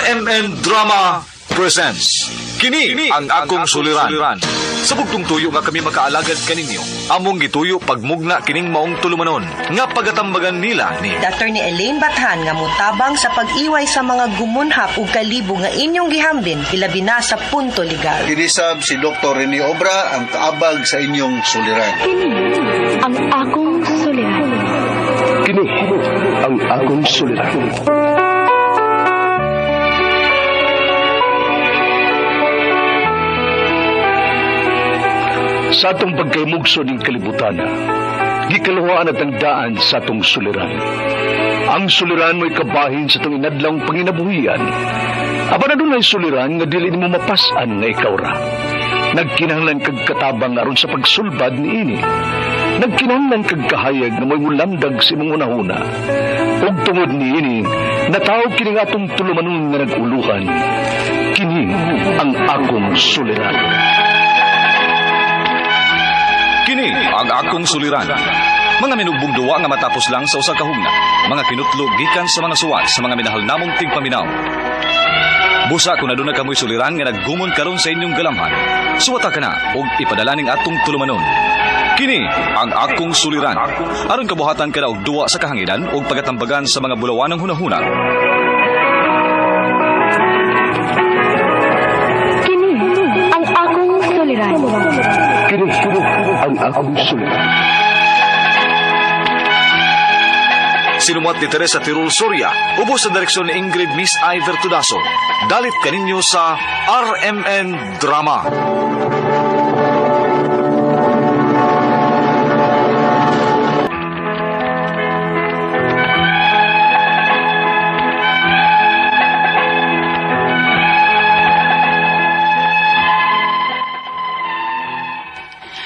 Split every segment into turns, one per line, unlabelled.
RMN Drama presents Kini ang akong suliran. Sa bugtong tuyo nga kami makaalagad kaninyo, among gituyo pagmugna kining maong tulumanon nga pagatambagan nila ni
Attorney Elaine Bathan nga mutabang sa pag-iway sa mga gumunhap ug kalibo nga inyong gihambin ilabi na sa punto legal.
Kinisab si Dr. Rene Obra ang kaabag sa inyong suliran.
Kini ang akong suliran.
Kini ang akong suliran. Sa atong pagkaymugso ning kalibutan, gikaluhaan at ang daan sa atong suliran. Ang suliran mo'y kabahin sa atong inadlawng panginabuhian. Apan adunay suliran nga dili nimo mapas-an nga ikaw ra. Nagkinahanglan kag katabang aron sa pagsulbad niini. Nagkinahanglan kag kahayag nga mo'y mulamdag sa imong hunahuna. Ug tungod niini, natawag kini nga atong tulumanon nga nag-uluhan. Kini ang akong suliran.
Kini ang akong suliran. Mga minugbong duwa nga matapos lang sa usa ka hugna. Mga kinutlo gikan sa mga suwat sa mga minahal namong tigpaminaw. Busa kung aduna kamoy suliran nga naggumon karon sa inyong galamhan. Suwata ka na og ipadala ning atong tulumanon. Kini ang akong suliran. Aron kabuhatan ka na og duwa sa kahanginan ug pagatambagan sa mga bulawanang hunahuna.
Kini ang akong suliran.
Kini ang akong suliran.
Sinumuat ni Teresa Tirul Soria, ubos sa direksyon ni Ingrid Miss Iver Tudaso. Dalit kaninyo sa RMN Drama.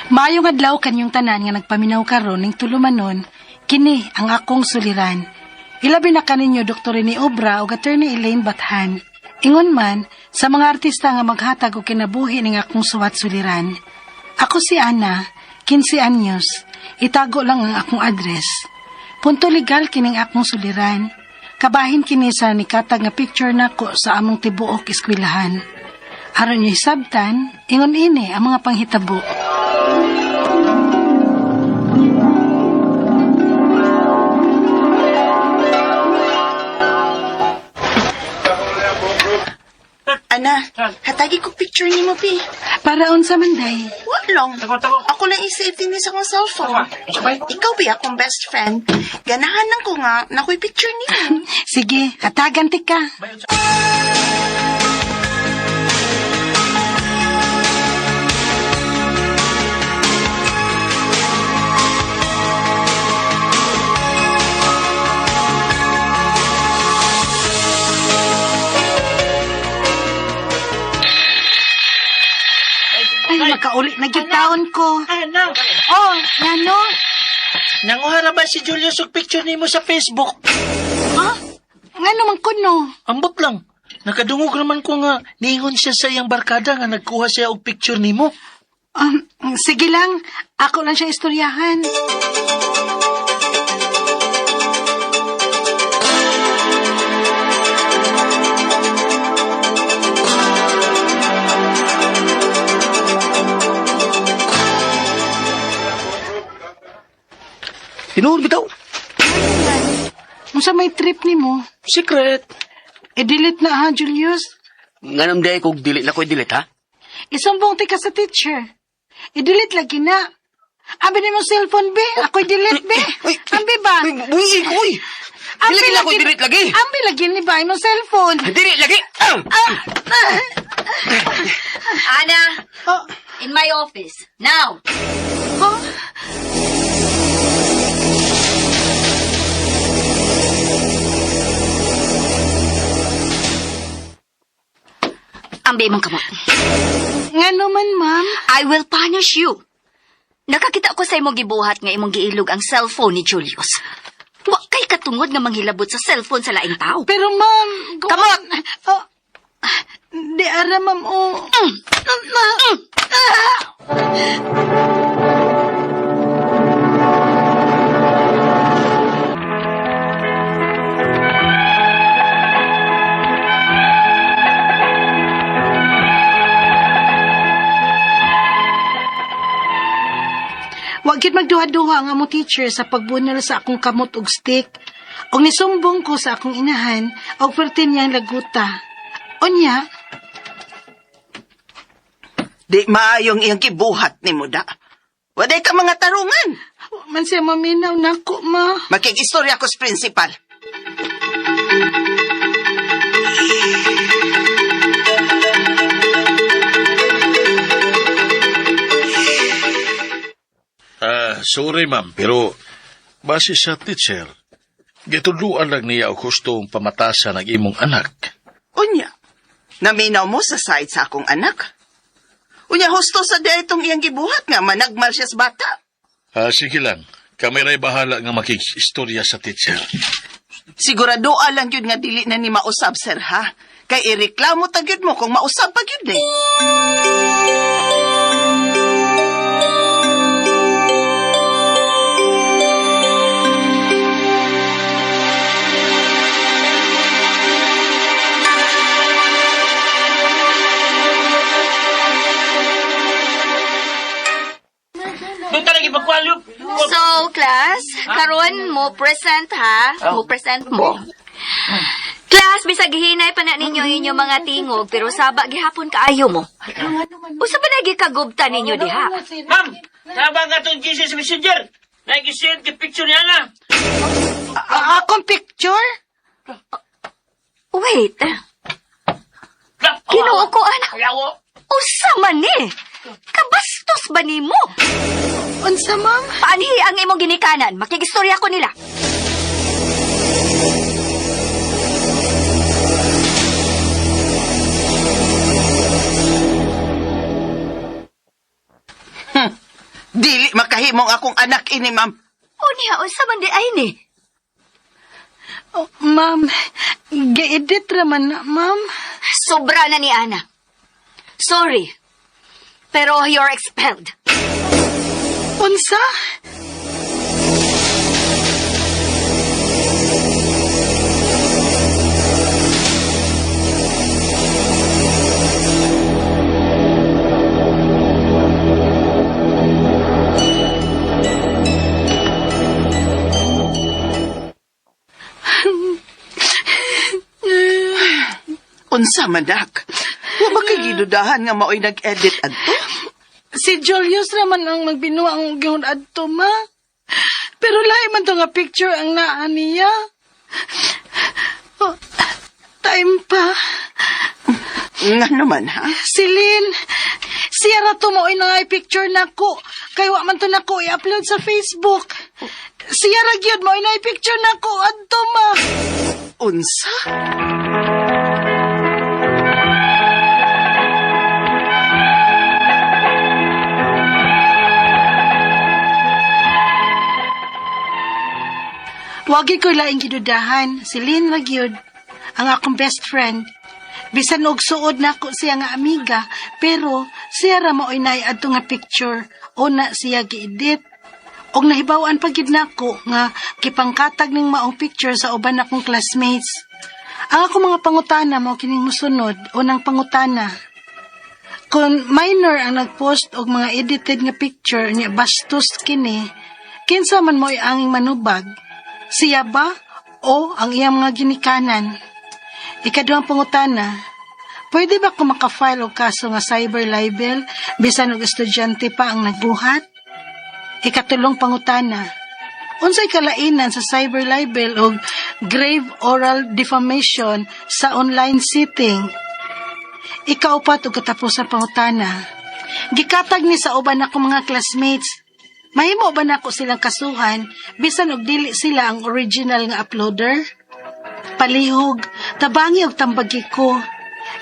Maayong adlaw kanyong tanan nga nagpaminaw karon ning tulumanon, kini ang akong suliran. Ilabi na kaninyo Dr. Rene Obra ug Attorney Elaine Bathan. Ingon man sa mga artista nga maghatag og kinabuhi ning akong suwat suliran. Ako si Ana, 15 anyos. Itago lang ang akong address. Punto legal kining akong suliran. Kabahin kini sa nikatag nga picture nako sa among tibuok eskwelahan. Aron niyo hisabtan, ingon ini ang mga panghitabo.
Ana, hatagi ko picture nimo pi.
Para unsa man day?
Wa lang. Ako lang i-save din sa akong cellphone. Ikaw bi akong best friend. Ganahan lang ko nga na ako'y picture nimo.
Sige, hatagan ti ka. Ay, makauli na gyud taon ko.
Ana,
Oh, ngano?
nanguha ra ba si Julius og picture nimo sa Facebook?
Ha? Ngano man kuno?
Ambot lang. Nakadungog naman ko nga niingon siya sa iyang barkada nga nagkuha siya og picture nimo.
Sige lang, ako lang siya istoryahan.
Tinuod bitaw.
Unsa may trip nimo?
Secret.
I-delete na ha, Julius.
Nganong day kog delete na ko'y delete, ha?
Isumbong ti ka sa teacher. I-delete lagi na. Abi nimo cellphone, be. Ako'y delete, be. Ambi ba?
Uy, buhi ko, uy!
Ambi
Dili na ako'y delete lagi!
Ambi lagi ni ba imong cellphone?
Delete lagi! Ah!
Ana,
Oh,
in my office. Now.
oh.
Ambi mong kamot.
Ngano man, ma'am?
I will punish you. Nakakita ko sa imong gibuhat nga imong giilog ang cellphone ni Julius. Wa kay katungod nga manghilabot sa cellphone sa laing tao.
Pero ma'am,
Kamot!
Oh, di ara, ma'am, oh. magduha-duha ang among teacher sa pagbunal sa akong kamot og stick. Og nisumbong ko sa akong inahan og perti niyang laguta. Unya,
Di maayong iyang gibuhat ni mo da. Waday ka mga tarungan.
wa man siya maminaw nako, ma.
Makikistorya ko sa principal.
Ah, sorry ma'am, pero base sa teacher, gitudluan lang niya og hustong pamatasan ang imong anak.
Unya, naminaw mo sa side sa akong anak. Unya, husto sa di itong iyang gibuhat nga managmal siya sa bata.
Ah, sige lang, kami ra'y bahala nga makikistorya sa teacher.
Sigurado lang yun nga dili na ni mausab, sir, ha? Kay ireklamo ta gyud mo kung mausab pa gyud eh.
Doon talaga ipagkwalyo.
So, class, karon mo present ha. Mo present mo. Class, bisag hinay pa na ninyo inyong mga tingog, pero saba gihapon kaayo mo. Usa pa lagi kagubta ninyo diha.
Ma'am, nabang atong Jesus Messenger. Nag-send ka picture niya na.
Akong picture?
Wait. Ginoo ko, anak.
Yawo.
Usa man ni. Kabastos ba nimo?
Unsa, ma'am?
Paanhi ang imong ginikanan? Makigistorya ko nila.
Dili makahimong akong anak ini, ma'am.
Unya, unsa man di ay ni?
Oh, ma'am, gi-edit raman na, ma'am.
Sobra na ni Ana. Sorry. Pero you're expelled.
Unsa?
Unsa manak? Wa ba kay gidudahan nga maoy nag-edit adto?
Si Julius naman ang magbinuang ang gihon adto, ma. Pero lahi man to nga picture ang naa niya. Oh, time pa.
Nga naman, ha?
Si Lynn, siya ra to mo na nga picture nako. Kay wa man to nako i-upload sa Facebook. Siya ra gyud mo na picture nako adto, ma.
Unsa?
Wagi ko laing gidudahan, si Lynn ra gyud ang akong best friend. Bisan og suod nako siya nga amiga, pero siya ra maoy naay adto nga picture o na siya giedit. Og nahibaw-an pa gid nako nga gipangkatag ning maong picture sa uban akong classmates. Ang akong mga pangutana mao kining mosunod, unang pangutana. Kung minor ang nagpost og mga edited nga picture niya bastos kini, kinsa man mo'y anging manubag? Siya ba o ang iyang mga ginikanan? Ikaduhang pangutana, pwede ba ko makafile og kaso nga cyber libel bisan og estudyante pa ang nagbuhat? Ikatulong pangutana, unsay kalainan sa cyber libel og grave oral defamation sa online sitting? Ikaupat og katapusang pangutana. Gikatag ni sa uban akong mga classmates. Mahimo ba nako silang kasuhan bisan og dili sila ang original nga uploader? Palihog, tabangi og tambagi ko.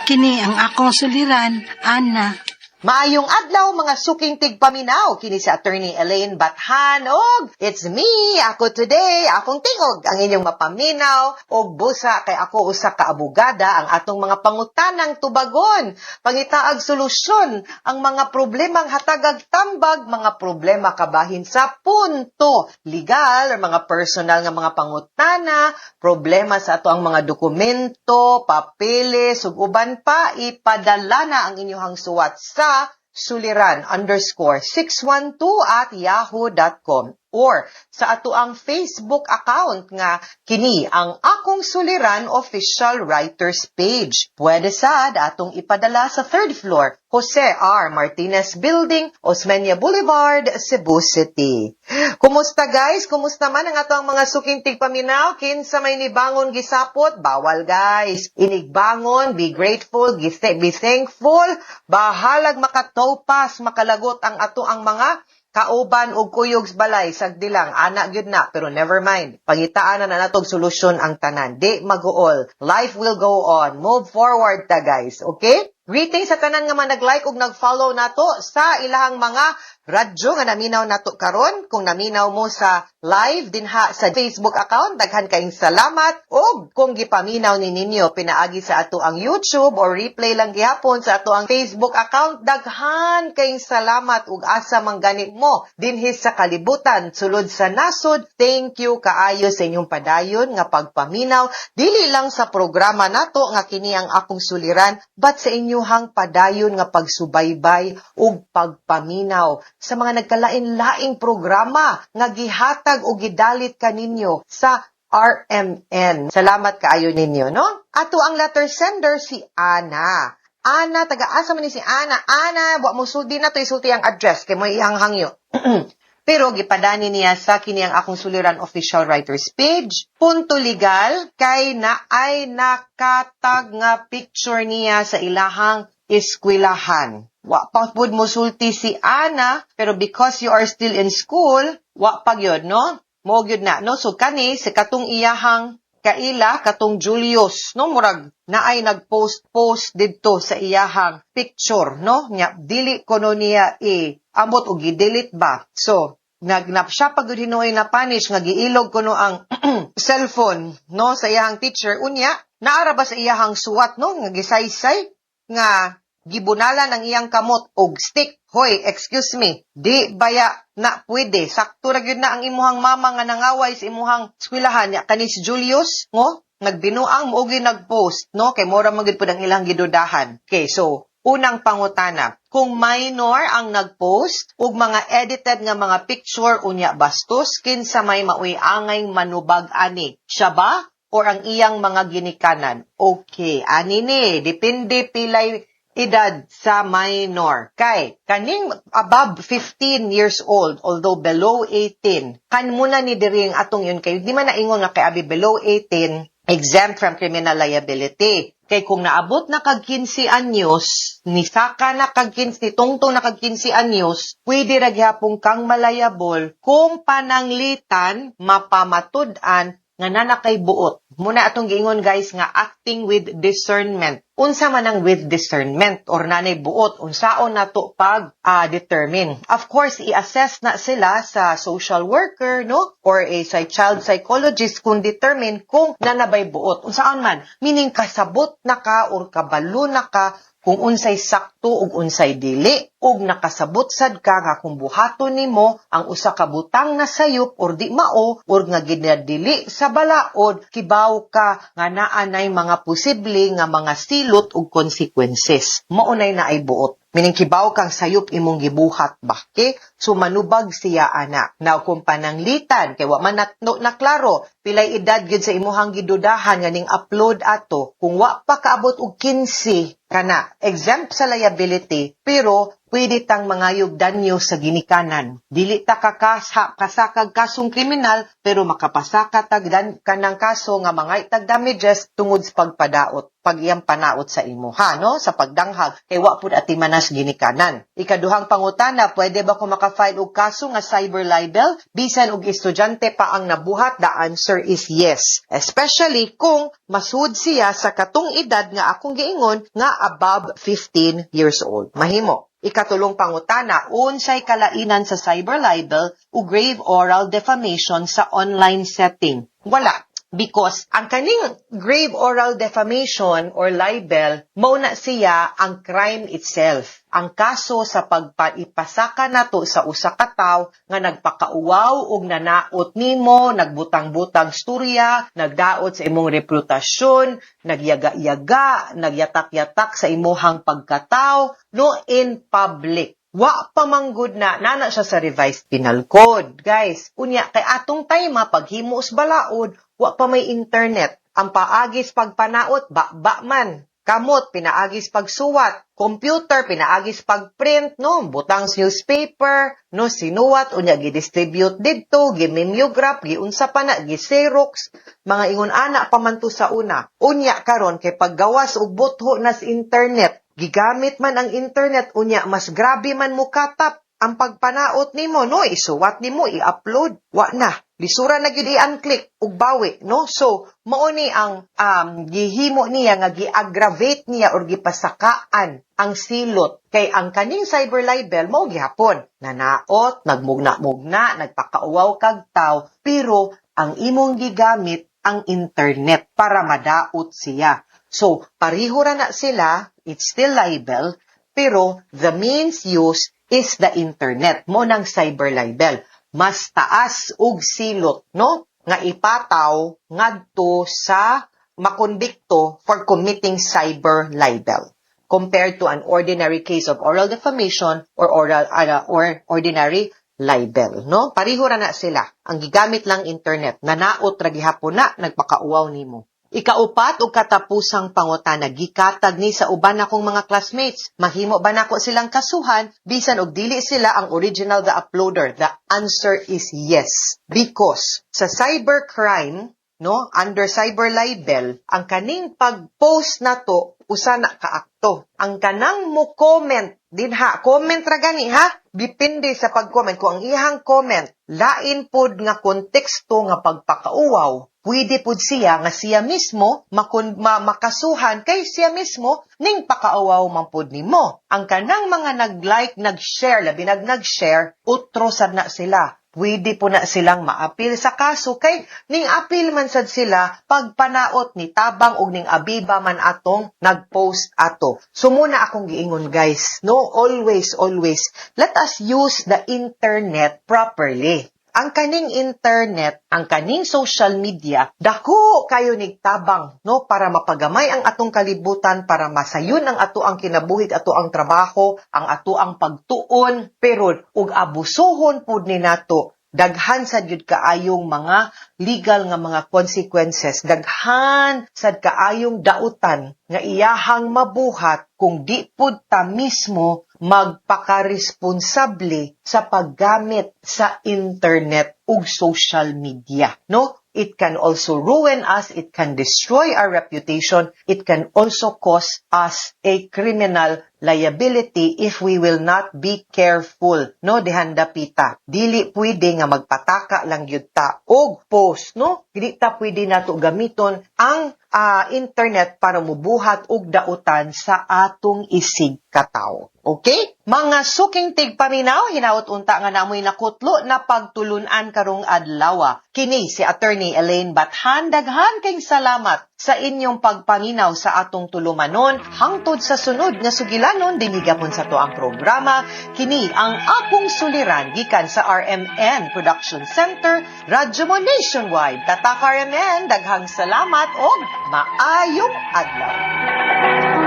Kini ang akong suliran, Ana.
Maayong adlaw mga suking tigpaminaw kini si Attorney Elaine Bathan og it's me ako today akong tingog ang inyong mapaminaw og busa kay ako usa ka abogada ang atong mga pangutanang tubagon pangitaag solusyon ang mga problemang hatagag tambag mga problema kabahin sa punto legal or mga personal nga mga pangutana problema sa ato ang mga dokumento papeles ug uban pa ipadala na ang inyong suwat sa suliran_612@yahoo.com or sa atoang Facebook account nga kini ang Akong Suliran Official Writers Page. Pwede sad atong ipadala sa third floor, Jose R. Martinez Building, Osmeña Boulevard, Cebu City. Kumusta, guys? Kumusta man ang atoang mga suking tigpaminaw? Kinsa may nibangon gisapot? Bawal, guys. Inigbangon, be grateful, be thankful. Bahalag makatopas, makalagot ang atoang mga kauban og kuyog sa balay, sagdi lang, ana gyud na, pero never mind. Pangitaan na natog solusyon ang tanan. Di maguol. Life will go on. Move forward ta, guys. Okay? Greetings sa tanan nga mga nag-like ug nag-follow nato sa ilahang mga radyo nga naminaw nato karon. Kung naminaw mo sa live dinha sa Facebook account, daghan kayong salamat. Ug kung gipaminaw ni ninyo pinaagi sa atoang YouTube or replay lang gihapon sa atoang Facebook account, daghan kayong salamat ug asa man gani mo dinhi sa kalibutan, sulod sa nasod. Thank you kaayo sa inyong padayon nga pagpaminaw dili lang sa programa nato nga kini ang Akong Suliran, but sa inyuhang padayon nga pagsubaybay ug pagpaminaw sa mga nagkalain-laing programa nga gihatag o gidalit kaninyo sa RMN. Salamat kaayo ninyo, no? Ato ang letter sender si Ana. Ana, taga-asa man ni si Ana? Ana, wa mo sulti na to isulti ang address kay mo iyang hangyo. Pero gipadani niya sa kini ang Akong Suliran Official Writers Page. Punto legal kay naay nakatag nga picture niya sa ilahang eskwelahan. Wa pa pud mo sulti si Ana, pero because you are still in school, wa pa gyud, no? Mo gyud na, no? So kani sa katong iyahang kaila, katong Julius, no, murag naay nagpost post didto sa iyahang picture, no? Nya dili kuno niya i amot og gi-delete ba. So nagnap siya pag hinuoy na punish nga giilog kuno ang cellphone, no, sa iyahang teacher. Unya naara ba sa iyahang suwat, no, nga gisaysay nga gibunalan ang iyang kamot og stick. Hoy, excuse me, di baya na pwede? Sakto ra gyud na ang imuhang mama nga nangaway sa imuhang eskwelahan. Nya kani si Julius ngo nagbinuang mo og nagpost, no, kay mora man gyud pud ang ilang gidudahan. Okay, so unang pangutana, kung minor ang nagpost og mga edited nga mga picture unya bastos, kinsa may maoy angay manubag ani? Siya ba or ang iyang mga ginikanan? Okay, ani ni, depende pilay edad sa minor. Kay, kaning above 15 years old, although below 18, kan muna ni diri ang atong yun kay, di man naingon nga kay abi below 18, exempt from criminal liability. Kay kung naabot na kag 15 anyos, ni saka na kag 15, ni tungtong na kag 15 anyos, pwede ra gihapon kang malayable kung pananglitan mapamatud-an nga nana kay buot. Muna atong giingon, guys, nga acting with discernment. Unsa man ang with discernment or nanay buot, unsaon nato pag determine? Of course, i-assess na sila sa social worker, no? Or a sa child psychologist kung determine kung nanabay buot. Unsaon man? Meaning kasabot na ka or kabalo na ka kung unsay sakto ug unsay dili, ug nakasabot sad ka nga kung buhaton nimo ang usa ka butang na sayop or di mao or nga ginadili sa balaod, kibaw ka nga naa nay mga posible nga mga silot ug consequences. Mao nay naay buot. Meaning kibaw kang sayop imong gibuhat ba. Okay? So manubag siya ana. Now kung pananglitan kay wa man na, no, na klaro pilay edad gyud sa imuhang gidudahan nga ning upload ato, kung wa pa kaabot og 15 kana, exempt sa liability, pero pwede tang mangayog danyo sa ginikanan. Dili ta kakasa kasakag kasong kriminal, pero makapasaka tag dan, kanang kaso nga mga tag damages tungod sa pagpadaot, pag iyang panaot sa imuha, no, sa pagdanghag kay wa pud atimanas ginikanan. Ikaduhang pangutana, pwede ba ko maka-file og kaso nga cyber libel bisan og estudyante pa ang nabuhat? The answer is yes. Especially kung masud siya sa katong edad nga akong giingon nga above 15 years old. Mahimo. Ikatulong pangutana, unsay kalainan sa cyber libel o grave oral defamation sa online setting? Wala. Because ang kaning grave oral defamation or libel, mao na siya ang crime itself. Ang kaso sa pagpaipasaka nato sa usa ka tawo nga nagpakauwaw og nanaot nimo, nagbutang-butang storya, nagdaot sa imong reputasyon, nagyaga-yaga, nagyatak-yatak sa imuhang pagkataw, no, in public. Wa pa manggod na nana siya sa Revised Penal Code, guys. Unya kay atong time paghimo sa balaod, wa pa may internet. Ang paagis pagpanaot, ba man. Kamot, pinaagis pagsuwat. Computer, pinaagis pagprint, no? Butang sa newspaper, no? Sinuwat, unya gidistribute didto, gimimeograph, giunsa pa na, gi-xerox, mga ingon ana pa man to sa una. Unya karon kay paggawas og butho nas internet, gigamit man ang internet, unya mas grabe man mo katap ang pagpanaot nimo, no? Isuwat nimo, i-upload, wa na. Lisura na gyud i-unclick ug bawi, no? So, mao ni ang gihimo niya nga gi-aggravate niya or gipasakaan ang silot kay ang kaning cyber libel mao gihapon. Nanaot, nagmugna-mugna, nagpakauwaw kag taw, pero ang imong gigamit ang internet para madaot siya. So, pareho ra na sila, it's still libel, pero the means used is the internet. Mao nang cyber libel. Mas taas og silot, no? Nga ipataw ngadto sa makondikto for committing cyber libel compared to an ordinary case of oral defamation or ordinary libel, no? Pareho ra na sila. Ang gigamit lang internet, nanaot ra gihapon na nagpakauwaw nimo. Ikaupat ug katapusang pangutana, gikatag ni sa uban akong mga classmates. Mahimo ba nako silang kasuhan bisan og dili sila ang original the uploader? The answer is yes. Because sa cybercrime, no, under cyber libel, ang kaning pag-post nato usa na kaakto. Ang kanang mo comment dinha, comment ra gani ha, depende sa pag-comment. Kung ang iyang comment lain pod nga konteksto nga pagpakauwaw, pwede pod siya nga siya mismo makasuhan kay siya mismo ning pakauwaw man pod nimo. Ang kanang mga nag-like, nag-share, labi nag-share, utro sad na sila. Pwede po na silang maapil sa kaso kay ning apil man sad sila pagpanaot ni tabang og ning abiba man atong nagpost ato. So muna akong giingon, guys, no, always, always let us use the internet properly. Ang kaning internet, ang kaning social media, dako kayo nigtabang, no, para mapagamay ang atong kalibutan, para masayon ang ato ang kinabuhi, ato ang trabaho, ang ato ang pagtuon, pero ug abusuhon pud ni nato, daghan sad gyud kaayong mga legal nga mga consequences, daghan sad kaayong dautan nga iyahang mabuhat kung di pud ta mismo magpakaresponsable sa paggamit sa internet ug social media, no? It can also ruin us, it can destroy our reputation, it can also cause us a criminal liability if we will not be careful, no, dihan dapita. Dili pwede nga magpataka lang gyud ta og post, no? Dili ta pwede nato gamiton ang internet para mubuhat og dautan sa atong isig katawo. Okay? Mga suking tigpaminaw, hinaot unta nga namoy nakutlo na pagtulunan karong adlaw. Kini si Attorney Elaine Bathan, daghan kay salamat sa inyong pagpaminaw sa atong tulumanon hangtod sa sunod nga sugilanon dinhi gapon sa to ang programa. Kini ang Akong Suliran gikan sa RMN Production Center, Radyo Mo Nationwide. Tatak RMN, daghang salamat og maayong adlaw.